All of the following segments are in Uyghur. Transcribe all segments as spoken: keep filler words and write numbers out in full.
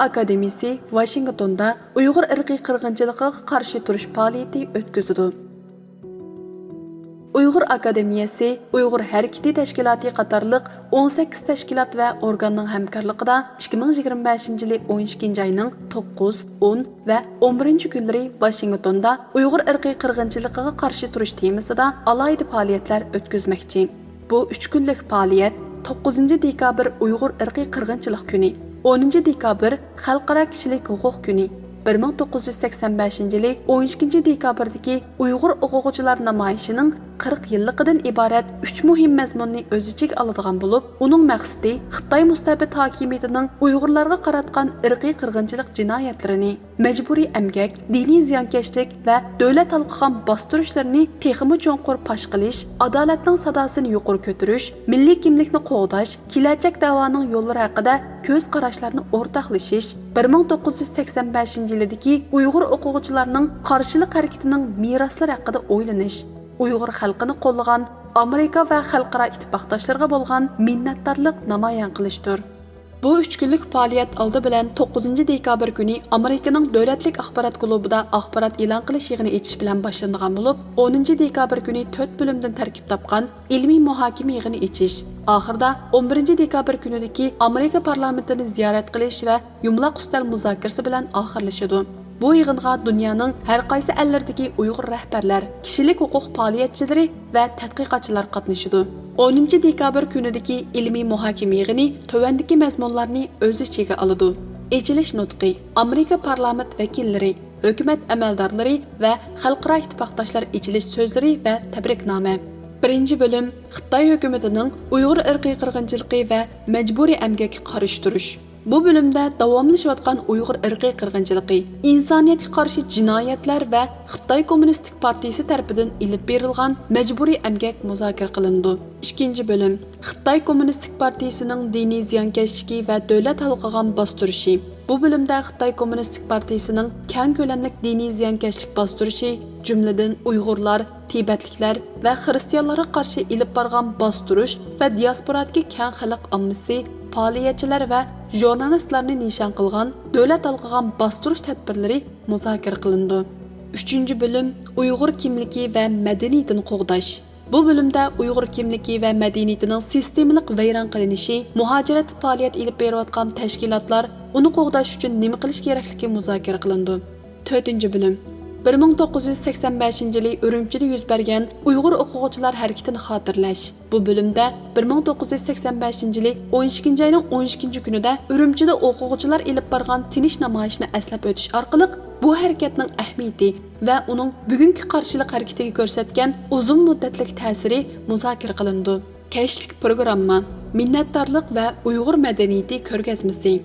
ئاكادېمىيىسى ۋاشىنگتوندا ئۇيغۇر ئىرقىي قىرغىنچىلىقىغا قارشى تۇرۇش پائالىيىتى ئۆتكۈزىدۇ. ئۇيغۇر ئاكادېمىيەسى ئۇيغۇر ھەرىكىتى تەشكىلاتى قاتارلىق ئون سەككىز تەشكىلات ۋە ئورگاننىڭ ھەمكارلىقىدا ئىككى مىڭ يىگىرمە بەشىنچى يىلى ئون ئىككىنچى ئاينىڭ توققۇز، ئون ۋە ئون بىرىنچى كۈنلىرى ۋاشىنگتوندا ئۇيغۇر ئىرقىي قىرغىنچىلىقىغا قارشى تۇرۇش تېمىسىدا ئالاھىدە پائالىيەتلەر ئۆتكۈزمەكچى. بۇ ئۈچ كۈنلۈك پائالىيەت توققۇزىنچى دېكابىر ئۇيغۇر ئىرقىي قىرغىنچىلىق كۈنى، ئونىنچى دېكابىر خەلقئارا كىشىلىك ھوقۇق كۈنى، بىر مىڭ توققۇز يۈز سەكسەن بەشىنچى يىلى ئون ئىككىنچى دېكابىردىكى ئۇيغۇر ئوقۇغۇچىلار نامايىشىنىڭ قىرىق يىللىقىدىن ئىبارەت ئۈچ مۇھىم مەزمۇننى ئۆز ئىچىگە ئالىدىغان بولۇپ، ئۇنىڭ مەقسىتى خىتاي مۇستەبىت ھاكىمىيىتىنىڭ ئۇيغۇرلارغا قاراتقان ئىرقىي قىرغىنچىلىق جىنايەتلىرىنى، مەجبۇرىي ئەمگەك، دىنىي زىيانكەشلىك ۋە دۆلەت ھالقىغان باستۇرۇشلىرىنى تېخىمۇ چوڭقۇر پاش قىلىش، ئادالەتنىڭ ساداسىنى يۇقىرى كۆتۈرۈش، مىللىي كىملىكنى قوغداش، كېلەچەك دەۋانىڭ يوللىرى ھەققىدە كۆز قاراشلارنى ئورتاقلىشىش، بىر مىڭ توققۇز يۈز سەكسەن بەشىنچى يىلىدىكى ئۇيغۇر ئوقۇغۇچىلارنىڭ قارشىلىق ھەرىكىتىنىڭ مىراسلىرى ھەققىدە ئويلىنىش، ئۇيغۇر خەلقىنى قوللىغان ئامېرىكا ۋە خەلقئارا ئىتتىپاقداشلىرىغا بولغان مىننەتدارلىق نامايان قىلىشتۇر. بۇ ئۈچ كۈنلۈك پائالىيەت ئالدى بىلەن توققۇزىنچى دېكابىر كۈنى ئامېرىكىنىڭ دۆلەتلىك ئاخبارات كۇلۇبىدا ئاخبارات ئېلان قىلىش يىغىنى ئېچىش بىلەن باشلىنىدىغان بولۇپ، ئونىنچى دېكابىر كۈنى تۆت بۆلۈمدىن تەركىب تاپقان ئىلمىي مۇھاكىمە يىغىنى ئېچىش، ئاخىرىدا ئون بىرىنچى دېكابىر كۈنىدىكى ئامېرىكا پارلامېنتىنى زىيارەت قىلىش ۋە يۇمىلاق ئۈستەل مۇزاكىرىسى بىلەن ئاخىرلىشىدۇ. بۇ يىغىنغا دۇنيانىڭ ھەر قايسى ئەللىرىدىكى ئۇيغۇر رەھبەرلەر، كىشىلىك ھوقۇق پائالىيەتچىلىرى ۋە تەتقىقاتچىلار قاتنىشىدۇ. ئونىنچى دېكابىر كۈنىدىكى ئىلمىي مۇھاكىمە يىغىنى تۆۋەندىكى مەزمۇنلارنى ئۆز ئىچىگە ئالىدۇ: ئېچىلىش نۇتقى، ئامېرىكا پارلامېنت ۋەكىللىرى، ھۆكۈمەت ئەمەلدارلىرى ۋە خەلقئارا ئىتتىپاقداشلار ئېچىلىش سۆزلىرى ۋە تەبرىكنامە. بىرىنچى بۆلۈم، خىتاي ھۆكۈمىتىنىڭ ئۇيغۇر ئىرقىي قىرغىنچىلىقى ۋە مەجبۇرىي ئەمگەككە قارشى تۇرۇش. بۇ بۆلۈمدە داۋاملىشىۋاتقان ئۇيغۇر ئىرقىي قىرغىنچىلىقى، ئىنسانىيەتكە قارشى جىنايەتلەر ۋە خىتاي كوممۇنىستىك پارتىيىسى تەرىپىدىن ئېلىپ بېرىلغان مەجبۇرىي ئەمگەك مۇزاكىرە قىلىنىدۇ. ئىككىنچى بۆلۈم، خىتاي كوممۇنىستىك پارتىيىسىنىڭ دىنىي زىيانكەشلىكى ۋە دۆلەت ھالقىغان باستۇرۇشى. بۇ بۆلۈمدە خىتاي كوممۇنىستىك پارتىيىسىنىڭ كەڭ كۆلەملىك دىنىي زىيانكەشلىك باستۇرۇشى، جۈملىدىن ئۇيغۇرلار، تىبەتلىكلەر ۋە خىرىستىيانلارغا قارشى ئېلىپ بارغان باستۇرۇش ۋە دىياسپورادىكى كەڭ خەلق ئاممىسى، پائالىيەتچىلەر ۋە ژۇرنالىستلارنى نىشان قىلغان دۆلەت ھالقىغان باستۇرۇش تەدبىرلىرى مۇزاكىرە قىلىنىدۇ. ئۈچىنچى بۆلۈم، ئۇيغۇر كىملىكى ۋە مەدەنىيىتىنى قوغداش. بۇ بۆلۈمدە ئۇيغۇر كىملىكى ۋە مەدەنىيىتىنىڭ سىستېمىلىق ۋەيران قىلىنىشى، مۇھاجىرەتتە پائالىيەت ئېلىپ بېرىۋاتقان تەشكىلاتلار ئۇنى قوغداش ئۈچۈن نېمە قىلىش كېرەكلىكى مۇزاكىرە قىلىنىدۇ. تۆتىنچى بۆلۈم، بىر مىڭ توققۇز يۈز سەكسەن بەشىنچى يىلى ئۈرۈمچىدە يۈز بەرگەن ئۇيغۇر ئوقۇغۇچىلار ھەرىكىتىنى خاتىرىلەش. بۇ بۆلۈمدە بىر مىڭ توققۇز يۈز سەكسەن بەشىنچى يىلى ئون ئىككىنچى ئاينىڭ ئون ئىككىنچى كۈنىدە ئۈرۈمچىدە ئوقۇغۇچىلار ئېلىپ بارغان تىنچ نامايىشىنى ئەسلەپ ئۆتۈش ئارقىلىق بۇ ھەرىكەتنىڭ ئەھمىيىتى ۋە ئۇنىڭ بۈگۈنكى قارشىلىق ھەرىكىتىگە كۆرسەتكەن ئۇزۇن مۇددەتلىك تەسىرى مۇزاكىرە قىلىنىدۇ. كەچلىك پروگرامما، مىننەتدارلىق ۋە ئۇيغۇر مەدەنىيىتى كۆرگەزمىسى.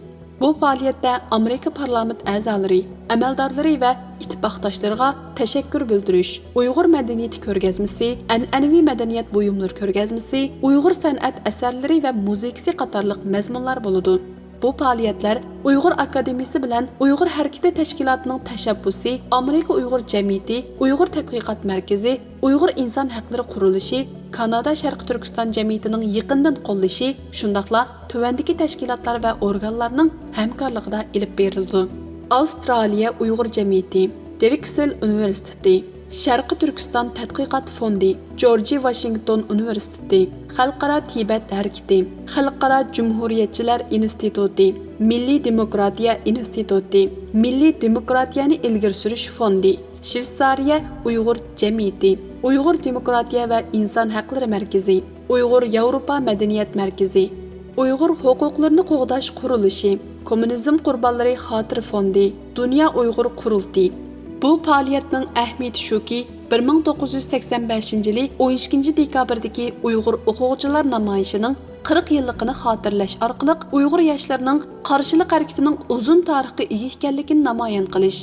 بۇ پائالىيەتتە ئامېرىكا پارلامېنت ئەزالىرى، ئەمەلدارلىرى ۋە ئىتتىپاقداشلىرىغا تەشەككۈر بىلدۈرۈش، ئۇيغۇر مەدەنىيىتى كۆرگەزمىسى، ئەنئەنىۋى مەدەنىيەت بۇيۇملىرى كۆرگەزمىسى، ئۇيغۇر سەنئەت ئەسەرلىرى ۋە مۇزىكىسى قاتارلىق مەزمۇنلار بولىدۇ. بۇ پائالىيەتلەر ئۇيغۇر ئاكادېمىيىسى بىلەن ئۇيغۇر ھەرىكىتى تەشكىلاتىنىڭ تەشەببۇسى، ئامېرىكا ئۇيغۇر جەمئىيىتى، ئۇيغۇر تەتقىقات مەركىزى، ئۇيغۇر ئىنسان ھەقلىرى قۇرۇلۇشى، كانادا شەرقىي تۈركىستان جەمئىيىتىنىڭ يېقىندىن قوللىشى، شۇنداقلا تۆۋەندىكى تەشكىلاتلار ۋە ئورگانلارنىڭ ھەمكارلىقىدا ئېلىپ بېرىلىدۇ. ئاۋسترالىيە ئۇيغۇر جەمئىيىتى، دىركسېل ئۇنىۋېرسىتېتى، شەرقىي تۈركىستان تەتقىقات فوندى، جورجى ۋاشىنگتون ئۇنىۋېرسىتېتى، خەلقئارا تىبەت ھەرىكىتى، خەلقئارا جۇمھۇرىيەتچىلەر ئىنستىتۇتى، مىللىي دېموكراتىيە ئىنستىتۇتى، مىللىي دېموكراتىيەنى ئىلگىرى سۈرۈش فوندى، شۋېتسارىيە ئۇيغۇر جەمئىيىتى، ئۇيغۇر دېموكراتىيە ۋە ئىنسان ھەقلىرى مەركىزى، ئۇيغۇر ياۋروپا مەدەنىيەت مەركىزى، ئۇيغۇر ھوقۇقلىرىنى قوغداش قۇرۇلۇشى، كوممۇنىزم قۇربانلىرى خاتىرە فوندى، دۇنيا ئۇيغۇر قۇرۇلتىيى. بۇ پائالىيەتنىڭ ئەھمىيىتى شۇكى، بىر مىڭ توققۇز يۈز سەكسەن بەشىنچى يىلى ئون ئىككىنچى دېكابىردىكى ئۇيغۇر ئوقۇغۇچىلار نامايىشىنىڭ قىرىق يىللىقىنى خاتىرىلەش ئارقىلىق ئۇيغۇر ياشلىرىنىڭ قارشىلىق ھەرىكىتىنىڭ ئۇزۇن تارىخقا ئىگە ئىكەنلىكىنى نامايان قىلىش.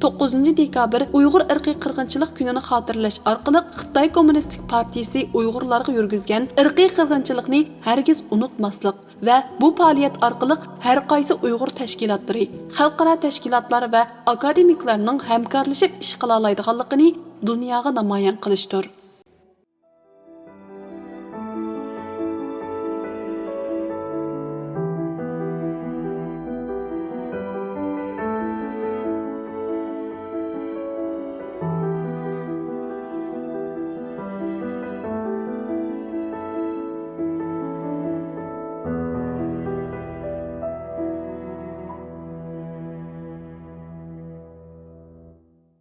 توققۇزىنچى دېكابىر ئۇيغۇر ئىرقىي قىرغىنچىلىق كۈنىنى خاتىرىلەش ئارقىلىق خىتاي كوممۇنىستىك پارتىيىسى ئۇيغۇرلارغا يۈرگۈزگەن ئىرقىي قىرغىنچىلىقنى ھەرگىز ئۇنتۇماسلىق ۋە بۇ پائالىيەت ئارقىلىق ھەر قايسى ئۇيغۇر تەشكىلاتلىرى، خەلقئارا تەشكىلاتلار ۋە ئاكادېمىكلارنىڭ ھەمكارلىشىپ ئىش قىلالايدىغانلىقىنى دۇنياغا نامايان قىلىشتۇر.